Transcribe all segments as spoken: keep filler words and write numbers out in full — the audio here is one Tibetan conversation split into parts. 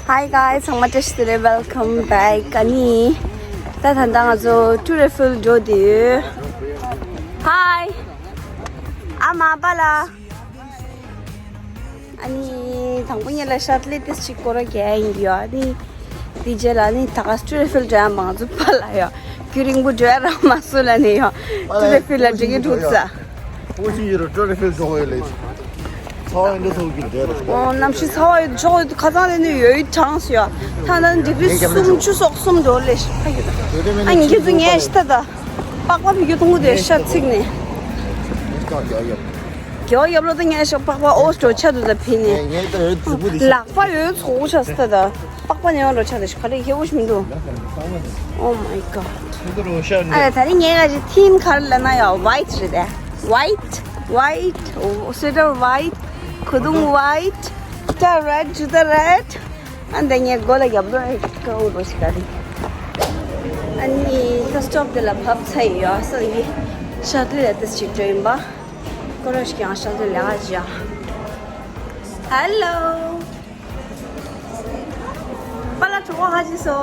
Hi guys, ཚང་མ་བཀྲ་ཤིས་བདེ་ལེགས། Welcome back. ཨ་ནི་ད་ད་ལྟ་ང་ཚོ་ཊུ་རེ་ཕིལ་འགྲོ་བསྡད་ཡོད། Hi. ཨ་མ་པཱ་ལགས། ཨ་ནི་དང་པོ་ཉིད་ལ་ཤར་ལི་ཏིས་ཅིག་སྐོར་ར་རྒྱག་ཡིན་ཡོད། ཨ་ནི་དེ་རྗེས་ལ་ནི་ད་ག་ཊུ་རེ་ཕིལ་འགྲོ་ཡ་མ་ང་ཚོ་པཱ་ལགས་ཡོད། རྒྱུན་རིང་པོ་འགྲོ་ཡ་རག་མ་སོང་ལབ་ནས་ཡོད། ཊུ་རེ་ཕིལ་ལ་འགྲོ་གི་འདུག་ས། ཨོ་ཅི་ཡོད་ར་ཊུ་རེ་ཕིལ་འགྲོ་ཡོད་ལེ། ཚ་བ་ཡིན་འདྲ་ཚོགས་ཀྱི་རེད། ཨོ་གནམ་གཤིས་ཚ་བ་ཡོད་ཆོག་ཡོད་ཁ་ཚང་ལས་ནི་ཡོད་ཡོད་གྲངས་སུ་ཡོད། ད་ལྟ་ཌི་གྷི་རི་སུམ་ཅུ་སོ་གསུམ་འགྲོ་ལེ་ཤ་ཡོད། ཨ་ངེད་ཚོ་ངས་ཤི་ད་ད་པགས་པ་བི་གི་གཏོང་གི་དེ་ཤ་ཚིག་ནས། རྒྱ་ཡབ་ལོ་ད་ངས་ཤ་པགས་པ་ཨོ་སྤྲོ་ཆ་དུ་ད་ཕི་ནས། ལག་པ་ཡོད་ཚོགས་ཆ་སི་ད་ད། པགས་པ་ནས་ཡོང་རོ་ཆ་དེ་ཤ་ག་རེ་ཧེ་བོ་ཞིག་མི་འདུག Oh my god. ཨ་ད་རིང་ངས་ག་ཞིག་ཐིམ་ག་རེ་ལབ་ན་ཡ་ཝའིཊ་རེད་དེ། ཝའིཊ་ཝའིཊ། སུ་ཝེ་ཊར་ཝའིཊ། གོས་ཐུང་ཝའིཊ། སྐྲ་རེཌ་ཇུ་ཏ་རེཌ། ཨ་འདི་ངས་མགོ་ལ་རྒྱབ་ལོ་ཨེ་ཀའུ་རོ་ཞིག་ག་རེ། ཨ་ནི་ད་སི་ཊོབ་དེ་ལ་བབས་ཚར་ཡོད་ས་ཡི་ཤར་ལི་ལ་ཏིས་ཅིག་འགྲོ་ཡིན་པ། ཀོ་རོ་ཞིག་ཡང་ཤར་ལི་ལ་ཡ། Hello. པཱ་ལགས་གྲོད་ཁོག་ཧ་ཅིག་སོ།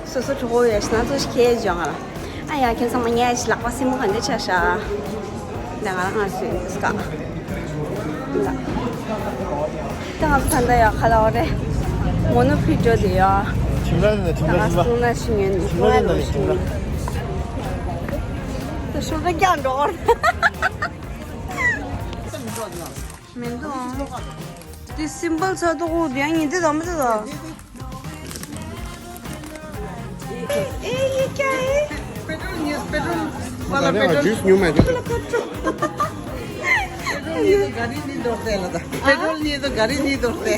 སོ་སོ་གྲོད་ཁོག་ཡོད་ཤི་ན་ཚོ་ཞིག་ཁྱེར་བྱུང་ང་ལ། ཨ་ཡ་ཁྱེད་ཚང་མ་ངས་ལག་པ་སྲིན་མོ་ག་འདྲ་ཆགས་ཤག་ད་ང་རང་ང་སུ་ཡིན་ཀ་ད་ང་ཚོ་ད་ལྟ་ཡ་ཁ་ལ་འོ་རེད། མོ་ནོ་ཕི་འགྲོ་དེ་ཡ། ཁྱིམ་ར་ནས་ཁྱིམ་ར་ད་ང་ཚོ་ན་ཤི་ངན་ཁྱིམ་ར་ནས་ཁྱིམ་ར། ད་ཤུགས་ཀྱང་འགྲོ་གི་རེད། མི་འདུག་འདི་སིམ་པལ་ཚ་དོག་འདི་ཡང་ཉིན་དེ་དང་མི་དེ་དང་། ཨེ་ཡི་ཀྱ་ཨེ། पेट्रोल नहीं है, पेट्रोल वाला अरे, पेट्रोल। जूस न्यू में। पेट्रोल नहीं है तो गाड़ी नहीं दौड़ते है लता। पेट्रोल नहीं है तो गाड़ी नहीं दौड़ते।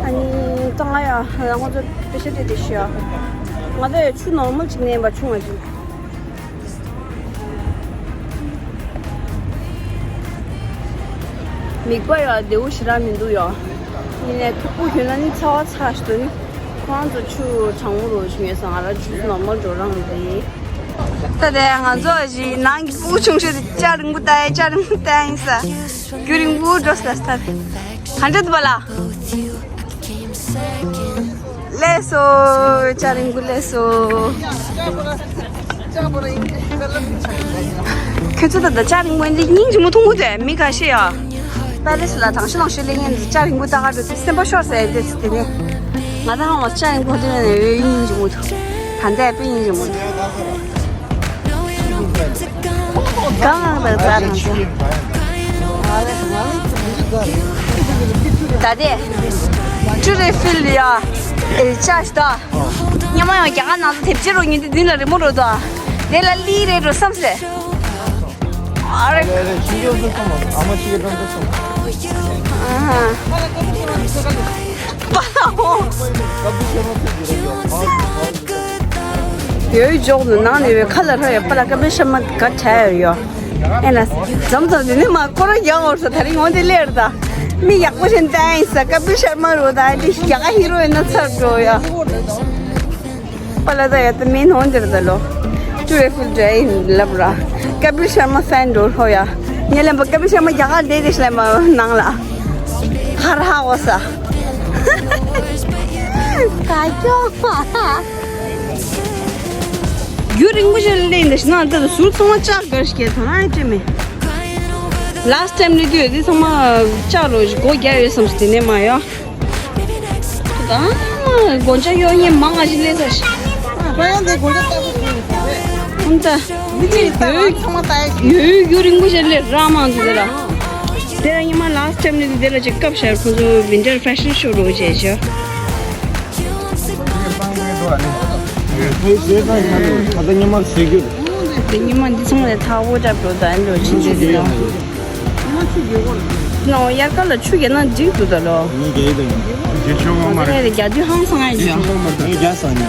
ཨ་ནི་ད་ང་ཡ་ང་ཚོ་པེ་ཤ་དེ་དེ་ཤི་ཡ། ང་ཚོ་ཡ་ཆུ་ནོར་མལ་ཅིག་ནས་ཡིན་པ་ཆུང་བ་ཅིག་མིག་པ་ཡ་བདེ་བོ་ཞེ་དྲག་མི་འདུག་ཡ། ཡིན་ནའི་ཐུག་པོ་གྱོན་ན་ནི་ཚ་བ་ཚ་ཞིག་འདུག་ནི། ཁོང་ཚོ་ཆུ་གྲང་མོ་རོ་ཞིག་ཡོད་ས་ང་ར་ཆུ་ནོར་མལ་འགྲོ་རང་རེད། ད་དེ་ང་ཚོ་ཞིག་ནང་གི་ཕྲུ་གུ་ཆུང་ཤོས་དེ་སྐྲ་རིང་པོ་ལྟ་ཡ་སྐྲ་རིང་པོ་ལྟ་ཡ་ཡིན་ས། རྒྱུན་རིང་པོ་འགྲོ་ས་ད་དེ། ག་འདྲ་འདུག་པ་ལགས། ལེགས་སོ། སྐྲ་རིང་པོ་ལེགས་སོ། ཁྱོད་ཚོ་ད་ལྟ་སྐྲ་རིང་པོ་འདི་སྙིང་རྗེ་མོ་མཐོང་གི་འདུག་མི་ཁ་ཤས་ཡ། པེ་རི་སི་ལ་དང་ཤི་ལོང་ཤི་ལེ་ཡིན་སྐྲ་རིང་པོ་ལྟ་ག་འགྲོ་དུས་སེམས་པ་ཤོར་ཟེར་དེ་དེ་ནས། ང་ད་ཧང་བ་སྐྲ་རིང་པོ་འདི་ནས་འོས་སྙིང་རྗེ་མོ་འདུག་ད་ལྟ་དཔེ་སྙིང་རྗེ་མོ་འདུག་གང་ང་ད་ད་རང་ཚོ། ད་དེ། ཊུ་རེ་ཕིལ་ཡ། ཨེ་ཅག་ཤི་ད། ཉི་མ་ཡང་རྒྱ་གར་ནང་དུ་དེབ་ཆེ་རུ་ཉིན་དེ་འདི་ལ་རི་མོ་རུ་དོ། དེ་ལ་ལི་རེ་རུ་བསམ་སེ། ཨ་རེ། ཨ་མ་ཆི་གེ་ཏོང་ཏོ་སོང་། ཨ་ཧ། པ་ཧོ། ཡོའི་འཇོག་ནི་ནང་ནས་བའི་ཁ་ལ་ར་ཡོད་པ་ལ་ཀ་པི་ཤར་མ་ག་བྱ་ཡོད་ཡོ། ཨེ་ན། འཛམ་འཛམ་དེ་ནི་མ་ཀོ་ར་ཡང་འོར་ས་ད་རིང་འོན་ཏེ་ལེར་ད། མི་ཡག་པོ་ཞིག་བསྟན་ཡིན་ས་ཀ་པི་ཤར་མ་རུ་ད་ཨེ་ཏི་ཞི་རྒྱ་ག་ཧི་རོ་ཨིན་ན་ཚར་འགྲོ་ཡ། པ་ལ་ད་ཡ་ད་མི་ནོན་དེར་ད་ལོ། ཊུ་རེ་ཕིལ་འདྲ་ཡིན་ལབ་ར། ཀ་པི་ཤར་མ་ཧྥན་འགྲོ་ཧོ་ཡ། ངས་ལན་པ་ཀ་པི་ཤར་མ་རྒྱ་ག་ལྡེ་དེ་ཤི་ལན་པ་ནང་ལ། ཧ་ར་ཧ་འོ་ས། ད་ཀྱོ། རྒྱུན་རིང་པོ་ཞིག་ལས་འདི་ཞིག་ན་ད་ཟུར་ཚང་མ་ལྕགས་དགར་ཞིག་ཐང་ཨེ་ཅེ་མེ། ལཱ་སི་ཊེམ་ལས་དུས་འདི་ཚང་མ་ལྕགས་རོ་ཞིག་སྒོ་རྒྱག་ཡོད་བསམ་ཞིག་དེ་ནས་མ་ཡོ། ད་སྒོ་ལྕགས་ཡོ་ཉེ་མང་ང་ཞིག་ལས་ས་ཞིག་ད་ཡང་འདི་སྒོ་ལྕགས་ལྟ་བུ་ཞིག་ཡོད་ས་རེད། ཨང་ད། མི་གཅིག་ལྟ་བ་ཚང་མ་ལྟ་ཡ་ཞིག་ཡོད་རྒྱུན་རིང་པོ་ཞིག་ལས་ར་མང་དུ་དེ་ལ། དེ་ལ་ཉི་མ་ལཱ་སི་ཊེམ་ནས་དེ་ལ་ཅིག་སྐབས་ཤར་ཁོང་ཚོ་ཝིན་ཊར་ཕེ་ཤན་ཤོ་རོ་བྱས་ཤག་ད་ཉི་མ་འདི་ཚང་ལ་ཐག་པོ་འདྲ་འགྲོ་ད་འགྲོ་ཕྱིན་ཆད་དེ་ཡང་ནོ་དབྱར་ཁ་ལ་ཆུ་རྒྱག་ན་འགྲིག་འདུག་ད་ལོ། ངས་རྒྱག་ཡིན་ད་ཡིན། རྒྱག་ཆོག་མ་རེད། རྒྱག་དུས་ཧང་སང་ཨ་ཡིན། ངས་རྒྱག་ས་ཡིན།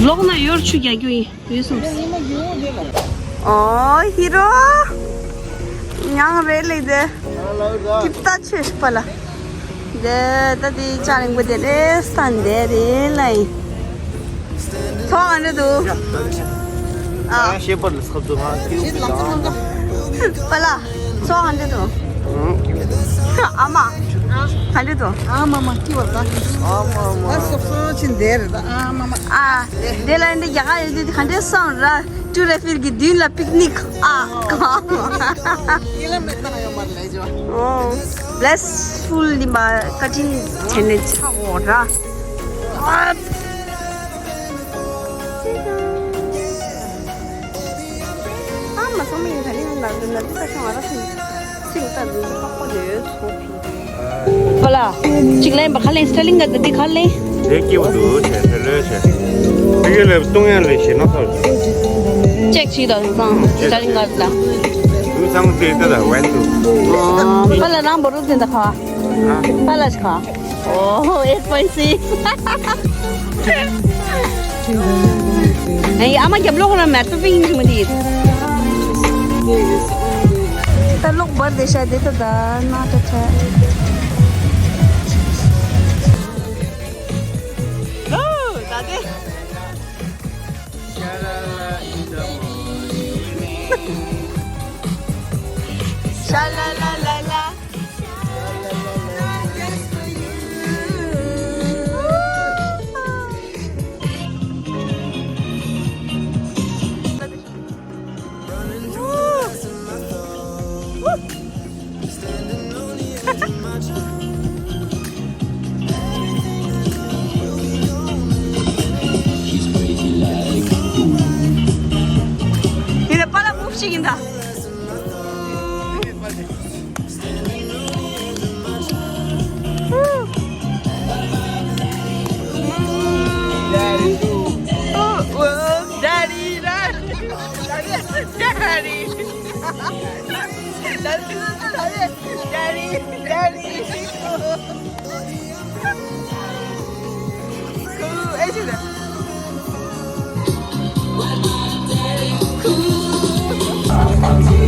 ལོག་ན་ཡོར་ཆུ་རྒྱག་རྒྱུ་ཡིན། ཡོད་སོང་། ཨོ་ཧི་རོ། ཉང་རེ་ལེ་དེ། ཀིབ་ཏ་ཆེ་ཤི་པ་ལ། དེ་ད་དེ་ཅ་རིང་པོ་དེ་རེ་སྟན་དེ་རེ་ལེ། ཚོགས་ཨ་འདྲ་འདུག་ཨ། ཤེས་པར་ལ་སྐབས་དུ་ང་ཁྱེད་ལ་ལ་པ་ལ། ཚོགས་ཨ་འདྲ་འདུག་ཨ་མ། ག་འདྲ་འདུག་ཨ་མ་མ་སྐྱིད་པ་ད། ཨ་མ་མ། ཨ་སོག་སོག་ཕྱིན་བསྡད་རེད་ད་ཨ་མ་མ། ཨ། དེ་ལ་འདི་རྒྱ་གར་ཡོད་དུས་ག་འདྲ་སོང་ར། ཊུར་ཨེ་ཕིལ་གྱི་མདུན་ལ་པིག་ནིག་ཨ་ག་ཀི་ལོ་མི་ཊར་ཡོད་མ་རེད་ལས་ཇོ། ཨོ། བྷི་ལེ་སི་ཕུལ་ཡིན་པ་བཀའ་དྲིན་དྲན་ནས་ཆགས་འོ་ར། ཨ་མ་སོང་མི་ཡིན་ད་ནི་ང་ལ་ལ་ལ་ད་ཤོང་ཨ་ར་སིང་སིང་ད་ལུ་ལུ་ཁོ་ལེ་སོ་ཕི། པ་ལ། གཅིག་ལེན་པ་ཁ་ལེན་སི་ཊ་ལིང་ག་ད་འདི་ཁ་ལེན། དེ་སྐྱིད་པོ་འདུག་བྱས་དེ་ལོས་བྱས། དེ་ག་ལས་བཏུང་ཡ་ལས་ཞེ་ན་ཚོར། ཅེག་བྱེད་དང་བཟང་སི་ཊ་ལིང་ག་ད། དུ་ཚང་དེ་ད་ད་ཝན་དུ། པ་ལ་རང་བོ་རུ་དེ་ད་ཁ། པ་ལ་ཁ། ཨོ་ཨེ་སི་པའི་སི། ཨེ་ཨ་མ་རྒྱབ་ལོགས་ཁོ་ན་མེད་པ་པིང་མི་དེ། ད་ལོག་བར་དེ་ཤ་དེ་ད་ད་ན་ཏྲ་ཏྲ། ཨོ་ད་དེ། ཤ་ལ་ལ་ལ་ལ། ཡིན་ན་པཱ་ལགས་མུ་བི་ཞིག་ཡིན་ད།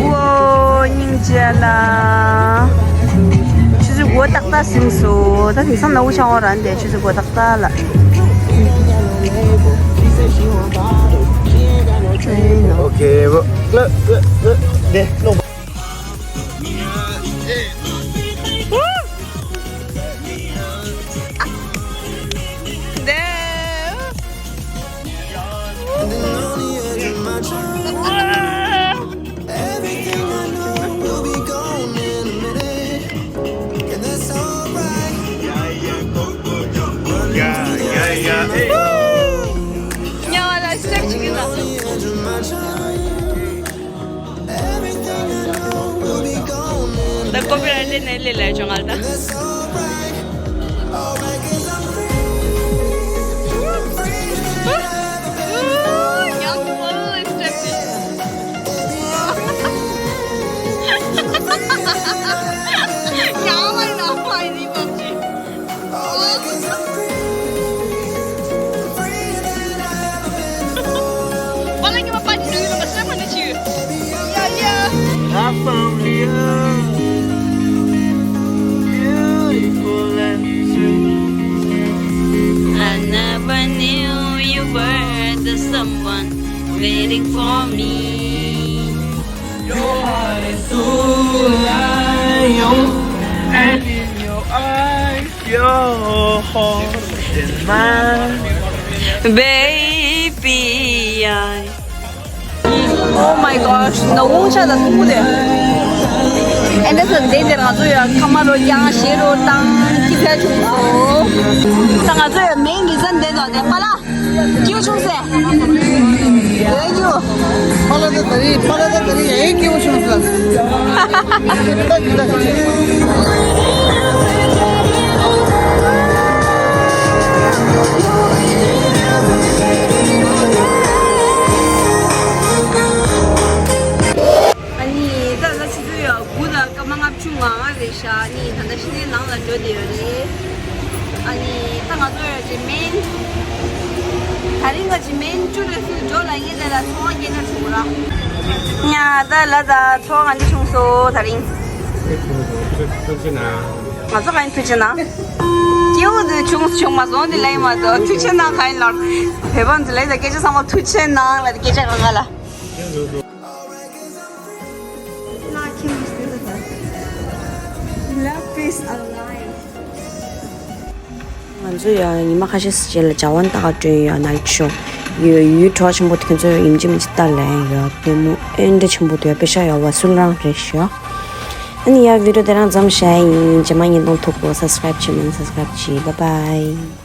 ཨོ། སྙིང་རྗེ་ལ། ཆུ་ཚོད་དགུ་ཏག་ཏག་ཟིན་སོང་། ད་དེང་སང་ནག་པོ་ཆགས་འོང་ར་འདས། ཆུ་ཚོད་དགུ་ཏག་ཏག་ལ། ཨོ་ཁེ། ལ་ལ་ལ་ལ། ད་ཀོ་པི་རའེ་ཊི་ནས་ལས་ལས་བྱུང་ང་ལ་ད། I found you. Beautiful and sweet. I never knew you were the someone waiting for me. Your heart is so lion, and in your eyes, your heart is mine. Baby, I Oh my gosh, ནོར་ཝུང་ཆ་དང་སུ་དེ། ཨེ་འདྲ་ས་འདི་འདིར་ང་ཚོ་ཡ་ཁ་མ་རོ་རྐྱང་ཞེ་རོ་བཏང་ཁྱི་ཕལ་བྱུང་སོ། ད་ང་ཚོ་ཡ་མེན་རི་ཛན་འདི་དང་དེ་པ་ལ། སྐྱིད་བྱུང་སེ། ཡོད་རྒྱུ། པ་ལ་ད་ད་རེས་པ་ལ་ད་ད་རེས་ཡང་སྐྱིད་བྱུང་སོ། ད་ད་ད། ཨ་ནི་ད་ལྟ་ཆུ་ཚོད་ཡ་དགུ་དང་སྐར་མ་ལྔ་བཅུ་ང་ལྔ་རེད་ཤག་ཨ་ནི་ད་ལྟ་ཤི་ནའི་ནང་ལ་འགྲོ་བསྡད་ཡོད་རེད། ཨ་ནི་ད་ང་ཚོ་ཡ་ཅིག་མེན། ད་རིང་ང་ཅིག་མེན་ཅུ་རེ་སུ་འགྲོ་ལ་ངས་ལས་ལ་ཚོང་བ་སྐད་ཆ་བྱུང་ར། ཡ་ད་ལ་ད་ཚོང་ང་འདི་བྱུང་སོ་ད་རིང་། ཐུགས་རྗེ་གནང་། ང་ཚོ་ག་ཡིན་ཐུགས་རྗེ་གནང་། སྐྱེ་བོ་འདི་བྱུང་བྱུང་མ་སོང་འདི་ལ་ཡིན་མ་གཏོགས་ཐུགས་རྗེ་གནང་ག་ཡིན་ལོར། བོད་པ་འདི་ལ་ཡིན་ད་སྐད་ཆ་ཚང་མ་ཐུགས་རྗེ་གནང་ལ་སྐད་ཆ་གང་ག་ལ། ལ་ཁྱིམ་ལ་པེ་ is alive. ང་ཚོ་ཡང་ཉི་མ་ཁ་ཤས་རྗེས་ལ་ཇ་ཝན་ཏ་ག་འགྲོ་ཡོད། ནའིཊ་ཤོ་ཡོད། ཡུལ་གྲོགས་ཆེན་པོ་དེ་ཁྱོད་ཚོ་ཡིན་གཅིག་མིན་གཅིག་ལྟ་ལེན་ཡོད། ལྟད་མོ་ཨེ་འདྲ་ཆེན་པོ་འདུག་དཔེ་ཤ་ཡག་པ་སུ་རང་རེད་ཤག་ཨ་ནི་ཡ་བི་ཌི་ཡོ་དེ་རང་མཚམས་བཞག་ཡིན། རྗེས་མ་ཉིན་གཏོང་ཐུག་གོ་སབ་སི་ཀ་རབ་བྱེད་མིན་སབ་སི་ཀ་རབ་བྱེད། Bye bye.